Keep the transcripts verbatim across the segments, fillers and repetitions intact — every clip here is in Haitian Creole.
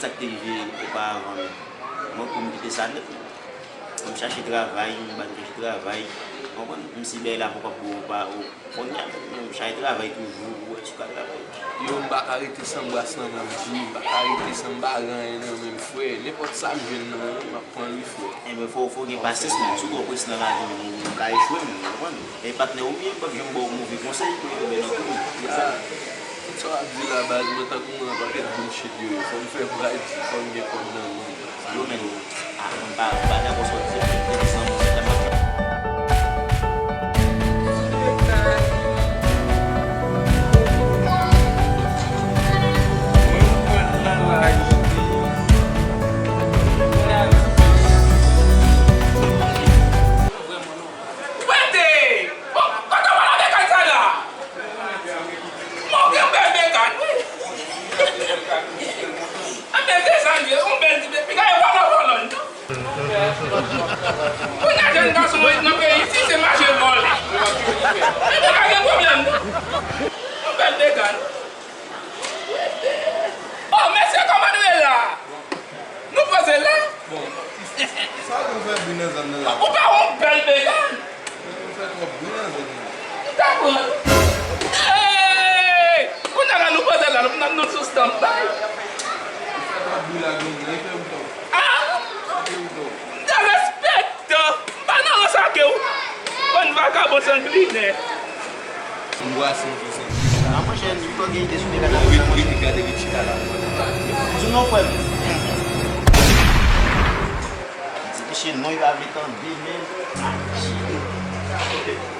Sa k te rive oparavan menm. Mwen, pou m kite sa nèt, mwen. M chache travay, m pa t chache travay. Ou konprann? M si bèy la poko ap bon pa ou. Kounye a, m chache travay toujou, ou wè, sou ka travay. Yo, m pa ka rete san bras nan men m, G. M pa ka rete san bagay nan men m, frè. Nenpòt sa m jwenn nan men w, m ap pran li, frè. Enben, fò, fò w gen pasyans, menm si w twò prese nan lavi, ou ka echwe, ou konprann? E patnè w ye, m p ap janm ba w move konsèy pou w tonbe nan kou. Tout sa w ap di la, baz, mwen tankou mwen nan pakèt bullshit yo ye. Fò m fè bray di, fò m gen kòb nan men m. Yo menm, a, mwen pa, mwen pa dakò sa w di a, men tande sa, mwen, sa m ap Wete! Bon, kote w al avèk Azala? Bon, gen bèl bekan, wi. Anben, desann, yon bèl ti bebe, gade vòlò, vòlò, non? Kounye a, jèn gason nan peyi isi, se mache vòlè. Men pa gen pwoblèm, non? Yon bèl bekan. Oh, mesye, kòman nou ye la? Nou poze la? Bon, sa nou fè bri nan zòn nan la? Ou pa wè yon bèl bekan? Nou fè twòp bri nan zòn nan. M ta pran. Hey! Kounye a la nou poze la, nou, nou sou standby. Ou fè twòp bri la, granmoun, e fè m tò. Ah! E fè m tò. M ta respekte w. M pa nan rans ak ou. Bann vakabon sanglinè. M bwase yon ti sanglinè. A, monchè, li pran gen ide sou Mekana. Bon, ret, ret, ret, gade li chita la. Di non, frè m. Di misye non, li pa vle tande, men. Ah, chita.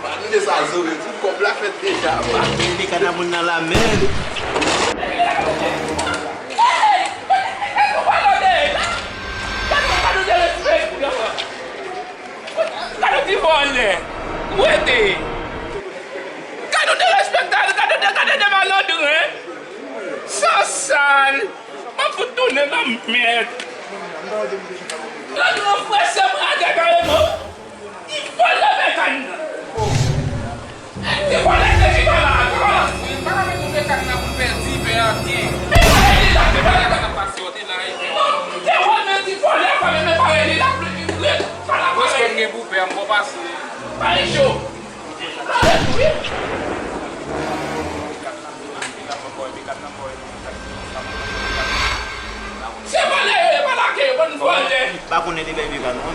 Pa tande sa Zoe di, kòb la fèt deja. Pa tande Mekana moun nan la, men. Hey! Gade yon ti vòlè! Wete! Gade yon derespektan, gade de, gade de malandren! Sansal! M ap fout tounen nan mèd! Gade yon frè sè m radè kareman! Li vòlè mèkan nan! Li vòlè se ki pa la, pa la! Wi, m pa ka mete yon mèkan nan pou l pèdi, pè a byen. Li vòlè li la, li vòlè la! Mèkan nan pase, yo te la, e pè a. Non, li te wè, men li vòlè, pa men, men parèy li la, li, li, li, pa la, respè m gen pou pè a, m bon pase. Parèy cho. Se vòlè yo ye, pa lage yo, bann vòlè. Pa konnen de bèy bekan non.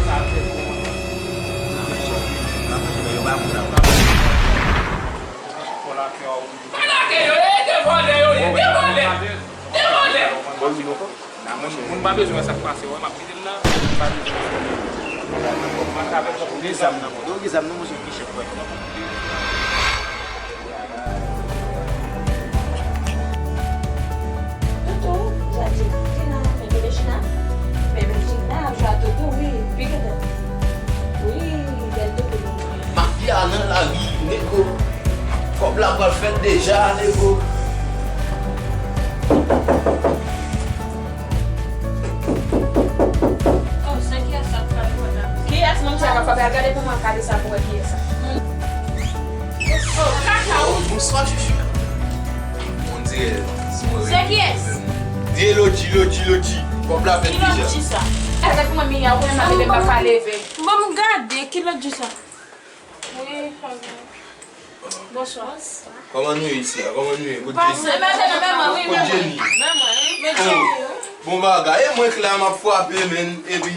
Pa lage yo, e de vòlè yo ye, de vòlè. De vòlè. Moun, moun pa bezwen wè sa k pase, wè m ap kite l la, moun pa bezwen wè. Ou gen zam nan men w, ou gen zam nan men w, se yon kichèt, frè. Toutou, Jadi, vin la, men Bebe China, Bebe China ap jwe a Toutou, wi, pi gentan. Wi, bèl Toutou. Mafya nan lari, nego. Kòb la pral fèt deja, nego. Oh, se kiyès sa k frape pòt la? Kiyès moun sa k ap frape a? Gade pou mwen, gade sa pou wè kiyès sa. Oh, kaka ou. Bonswa, chouchou. On dirè, se mwen. Se kiyès? Di Elodji, Elodji, Elodji. Kòb la fèt deja. Elodji sa. Gade pou mwen, Mia, ou konnen m ap leve, m pa ka leve. Bon, m gade, ki Elodji sa? Wi, ok. Bonswa. Kòman nou ye isi a? Kòman nou ye? Kot Jenny? Kot Jenny? Oh, bon bagay. E mwen k la m ap frape, menn. Epi, m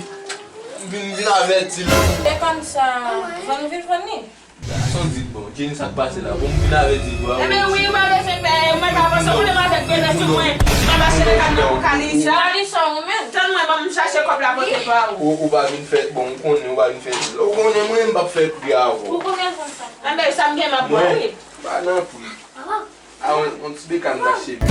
vin, m vin avèti l. E kòmsa, vann ou vin vann li? Sa w di bon. Jenny, sa k pase la? Bon, m vin avèti l tou a. Enben wi, ou pa bezwen pè, mwen pa panse ou menm avèk bebe sou mwen. M ap achte de kado pou Kalisa. Kalisa ou menm? Tann mwen, ban m chache kòb la pote ba ou. Ou, ou pa vin fè, bon, ou konnen ou pa vin fè. Ou konnen mwen, m p ap fè pri avè w. Pou konbyen tan sa? Anben, sa m gen m ap ba w, wi. Pa nan pri. A, on, on ti bekan ta cheve.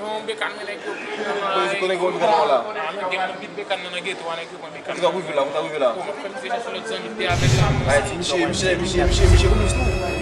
Non, bekan mwen nèg yo pli nan. Kote gen moun ki bekan nan, nan geto a, nèg yo pran bekan. Kote w ap rive la, kote w ap rive la? Bon, m ap fè misye chache lòt zanmi m te avèk la. Ay, ti misye, misye, misye, misye, misye, konnen tou.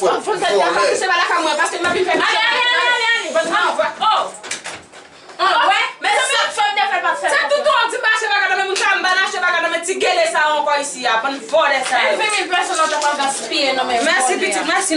fwè. Fò l fè vòlè. Se pa lakay mwen, paske m ap vin fè. Ale, ale, ale, ale, ale. Bann manje. Oh. Oh, wè, men se sa fè m te fè l pa t fè. Se tout ou ap di m pa achte bagay nan men moun sa, m pa achte bagay nan men ti gele sa ankò isi a, bann vòlè sa yo. Ven mil pèsòn nan ta pral gaspiye nan men vòlè a. Mèsi pitit, mèsi.